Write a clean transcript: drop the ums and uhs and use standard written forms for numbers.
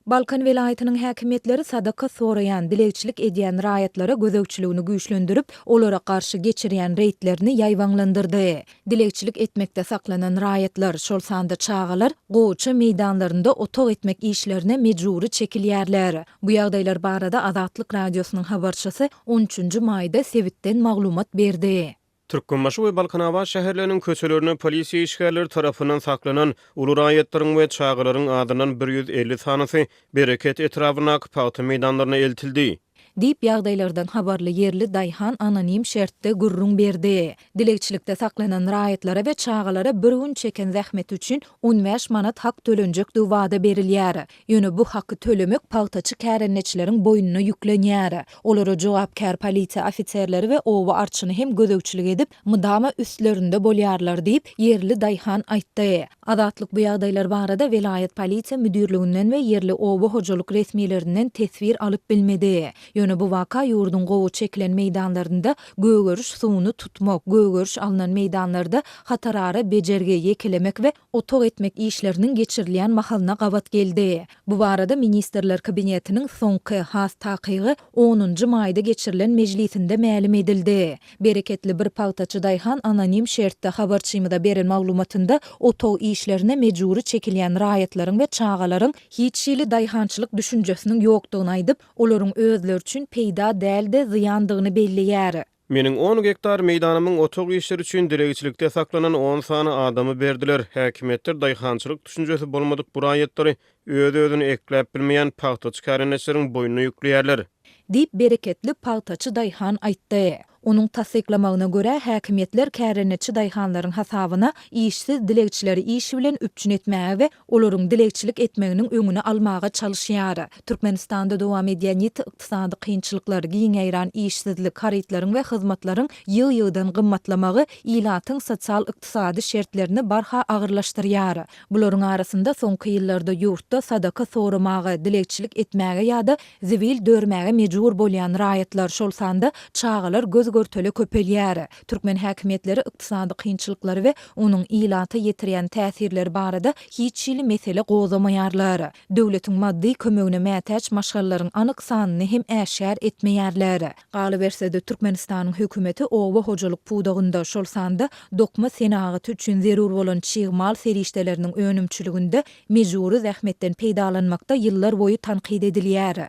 Balkan welaýatynyň häkimiýetleri sadaka soraýan, dilegçilik edýän raýatlara gözegçiligini güýçlendirip, olara garşy geçirýän reýdlerini ýaýbaňlandyrdy. Dilegçilik etmekde saklanan raýatlar, şol sanda çagalar gowaça meýdanlarynda otag etmek işlerine mejbury çekilýärler. Bu ýagdaýlar barada Azatlyk Radiosynyň habarçysy on üçünji maýda sebitden maglumat berdi. Türkmenbaşy we Balkanabat şäherleriniň köçelerinde polisiýa işgärleri tarapyndan saklanan uly raýatlaryň we çagalaryň azyndan 150 sanysy Bereket etrabyndaky pagta meýdanlaryna eltildi. Diýip, ýagdaýlardan habarly ýerli daýhan anonim şertde gürrüň berdi. Dilegçilikde saklanan raýatlara we çagalara bir gün çeken zähmeti üçin 15 manat hak tölenjekdigi wada berilýär. Ýöne bu haky tölemek pagtaçy kärendeçileriň boýnuna ýüklenýär. Olara jogapkär polisiýa ofiserleri we oba arçyny hem gözegçilik edip, mydama üstlerinde bolýarlar diýip, ýerli daýhan aýtdy. Azatlyk bu ýagdaýlar barada welaýat polisiýa müdirliginden we ýerli oba hojalyk resmilerinden teswir alyp bilmedi. Ýöne bu waka ýurduň gowy çekilen meýdanlarynda gögeriş suwuny tutmak, gögeriş alnan meýdanlarda hatarara bejergi, ýekelemek we otag etmek işleriniň geçirilýän mahalyna gabat geldi. Bu barada Ministrler Kabinetiniň soňky, has takygy, onunjy maýda geçirilen mejlisinde mälim edildi. Bereketli bir pagtaçy daýhan anonim şertde habarçymyza beren maglumatynda otag işlerine mejbury çekilýän raýatlaryň we çagalaryň hiç hili daýhançylyk düşünjesiniň ýokdugyny aýdyp, olaryň özleri üçin peýda däl-de, zyýandygyny belleýär. Meniň on gektar meýdanymyň otag işleri üçin dilegçilikde saklanan on sany adamy berdiler. Häkimiýetler daýhançylyk düşünjesi bolmadyk bu raýatlary öz-özüni ekläp bilmeýän pagtaçy kärendeçileriň boýnuna ýükleýärler. Diýip, bereketli pagtaçy daýhan aýtdy. Onuň tassyklamagyna görä, häkimiýetler kärendeçi daýhanlaryň hasabyna işsiz dilegçileri iş bilen üpjün etmäge we olaryň dilegçilik etmeginiň öňüni almaga çalyşýar. Türkmenistanda dowam edýän ýiti ykdysady kynçylyklar, giň ýaýran işsizlik, harytlaryň we hyzmatlaryň ýygy-ýygydan gymmatlamagy ilatyň sosial-ykdysady şertlerini barha agyrlaşdyrýar. Bularyň arasynda soňky ýyllarda ýurtda sadaka soramaga, dilegçilik etmäge ýa-da zibil dörmäge mejbur bolýan raýatlar, şol sanda çagalar göz-görtele köpelýär. Türkmen häkimiýetleri ykdysady kynçylyklary we onuň ilata ýetirýän täsirleri barada hiç hili mesele gozgamaýarlar. Döwletiň maddy kömegine mätäç maşgalalaryň anyk sanyny hem äşgär etmeýärler. Galyberse-de, Türkmenistanyň hökümeti oba hojalyk pudagynda, şol sanda dokma senagaty üçin zerur bolan çig mal serişdeleriniň önümçiliginde mejbury zähmetden peýdalanmakda ýyllarboýy tankyt edilýär.